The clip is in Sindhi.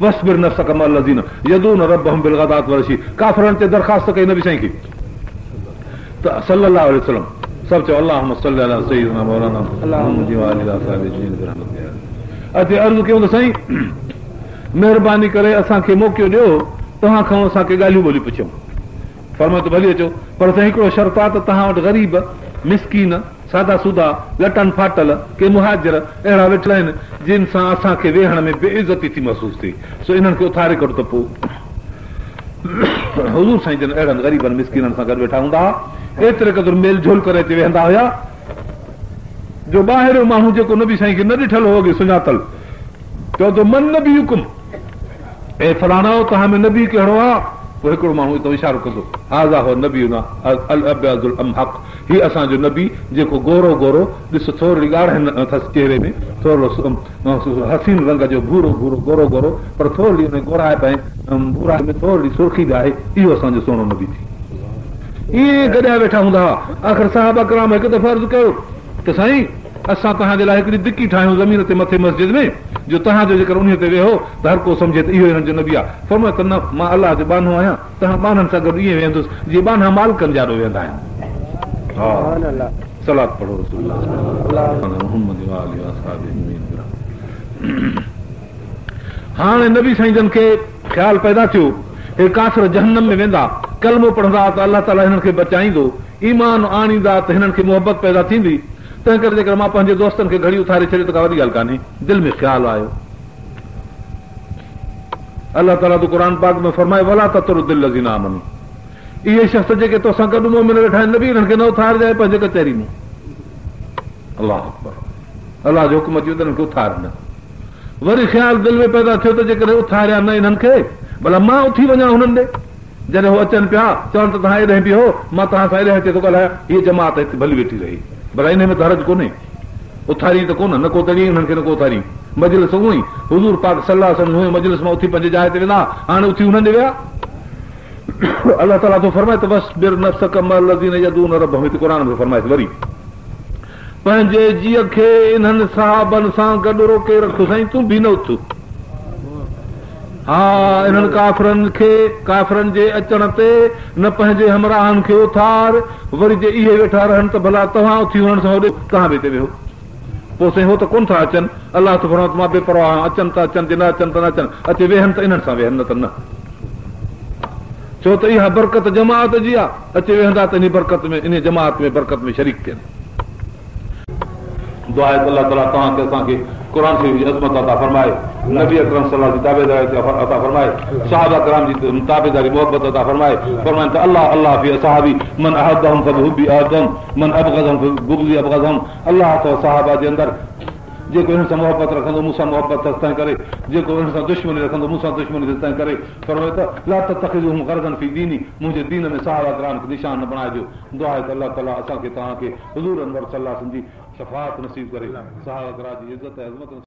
واصبر نفسک مع الذين يدعون ربهم بالغداة والعشي ڪافرن تي درخواست ڪئي نبي سائين کي ته صلي الله عليه وسلم سڀ چئو اللهم صل علي سيدنا مولانا محمد وآله وصحبه اجمعين برحمتک اچي عرض ڪيون ته سائين مهرباني ڪري اسان کي موقعو ڏيو توهان کان اسان ڪي ڳالهيون ٻوليون پڇيون فرمايو ته ڀلي اچو پر سائين هڪڙو شرط آ ته توهان وٽ غريب مسڪين سادا سودا، لٽن ڦاٽل، ڪي مهاجر اهڙا ويٺل آهن، جن سان اسان کي ويهڻ ۾ بي عزتي ٿي محسوس ٿئي، سو انهن کي اٿاري ڪڍ ته پوء. حضور سائين جن اهڙن غريبن مسڪينن سان گڏ ويٺا هوندا ها، ايتري قدر ميل جول ڪري اچي ويهندا هيا، جو ٻاهريون ماڻهو جيڪو نبي سائين کي نه ڏٺل هو اڳي سڃاتل، چوندو من نبيڪم؟ اي فلاڻائو توهان ۾ نبي ڪهڙو آ؟ پوء هڪڙو ماڻهو اتان اشارو ڪندو، هذا هو نبينا الابيض الامحق، هي اسان جو نبي جيڪو گورو گورو، ڏس ٿورڙي ڳاڙهن اٿس چهري ۾، ٿورڙو حسين رنگ جو ڀورو ڀورو گورو گورو، پر ٿورڙي ان گورائپ ۽ ڀورائپ ۾ ٿورڙي سرخي به آهي، اهو اسان جو سهڻو نبي ٿي. ائين گڏيا ويٺا هوندا هئا. آخر صحابه ڪرام هڪ دفعو عرض ڪيو ته سائين! اسان توهان جي لاء هڪڙي دڪي ٺاهيون زمين تي مٿي مسجد ۾، جو توهان جو جيڪر انهيء تي ويهو ته هر ڪو سمجهي ته اهو هنن جو نبي آهي. فرمايو ته نه، مان الله جو ٻانهو آهيان، توهان ٻانهن سان گڏ ائين ويهندس، جيئن ٻانها مالڪن جي آڏو ويهندا آهن. صلوات پڙهو رسول الله صلي الله عليه محمد وآله واصحابه اجمعين برحمتڪ. هاڻي نبي سائين جن کي خيال پيدا ٿيو، هي ڪافر جهنم ۾ ويندا، ڪلمو پڙهندا ته الله تعاليٰ هنن کي بچائيندو، ايمان آڻيندا ته هنن کي محبت پيدا ٿيندي، تنهن ڪري جيڪر مان پنهنجي دوستن کي گهڙي اٿاري ڇڏيو ته ڪا وڏي ڳالهه ڪانهي. دل ۾ خيال آيو. الله تعاليٰ ٿو قرآن پاڪ ۾ فرمائي ولا تطرد الذين آمنوا اهي شخص جيڪي توسان گڏ مؤمن ويٺا آهن نبي انهن کي نه اٿارجانء پنهنجي ڪچهري مان. الله اڪبر الله جو حڪم اچي ويو ته انهن کي اٿار نه. وري خيال دل ۾ پيدا ٿيو ته جيڪڏهن اٿاريان نه انهن کي ڀلا مان اٿي وڃان هنن ڏي. جڏهن هو اچن پيا، چون ته توهان ايڏهن بيهو، مان توهان سان ايڏهن اچي ٿو ڳالهايان. هيء جماعت هت ڀلي ويٺي رهي. ڀلا انهيء ۾ ته حرج ڪونهي. اٿارين ته ڪونه، نه ڪو تڙين انهن کي نه ڪو اٿارين. مجلس هونء ئي، حضور پاڪ صلي الله عليه وسلم هونء مجلس مان اٿي پنهنجي جاء تي ويندا ها، هاڻي اٿي انهن ڏي ويا. الله تعاليٰ ٿو فرمائي ته واصبر نفسک مع الذين يدعون ربهم هتي قرآن ۾ فرمائي ٿو وري پنهنجي جيء کي انهن صحابن سان گڏ روڪي رک سائين تون به نه اٿ. ها، انهن ڪافرن کي، ڪافرن جي اچڻ تي، نه پنهنجي همراهن کي اٿار، وري جي اهي ويٺا رهن ته ڀلا توهان اٿي انهن سان هوڏي توهان به هتي ويهو. پوء سائين هو ته ڪونه ٿا اچن. الله ٿو فرمائي ته مان بي پرواهه آهيان، اچن ته اچن، جي نه اچن ته نه اچن، اچي ويهن ته انهن سان ويهن نه ته نه. ڇو ته اها برڪت جماعت جي آهي، اچي ويهندا ته انهي برڪت ۾، انهي جماعت ۾ برڪت ۾ شريڪ ٿين. دعا آهي ته الله تعالي توهان کي اسان کي قرآن شريف جي عظمت عطا فرمائي، نبي اڪرم صلي الله جي تابعداري عطا فرمائي، صحابه ڪرام جي تابعداري محبت عطا فرمائي، فرمائن ته الله الله في اصحابي من احبهم فبحبي احبهم من ابغضهم فببغضي ابغضهم الله اٿو صحابه جي اندر جيڪو انهن سان محبت رکندو مون سان محبت اٿس تنهن ڪري جيڪو انهن سان دشمني رکندو مون سان دشمني اٿس تنهن ڪري فرمايو ته لا تتخذوهم غرضا في ديني منهنجي دين ۾ صحابه ڪرام کي نشان نه بڻائجو دعا آهي ته الله تعالي اسان کي توهان کي حضور انور صلي الله عليه وسلم جي شفاعت نصيب ڪري صحابه ڪرام جي عزت ۽ عظمت نصيب.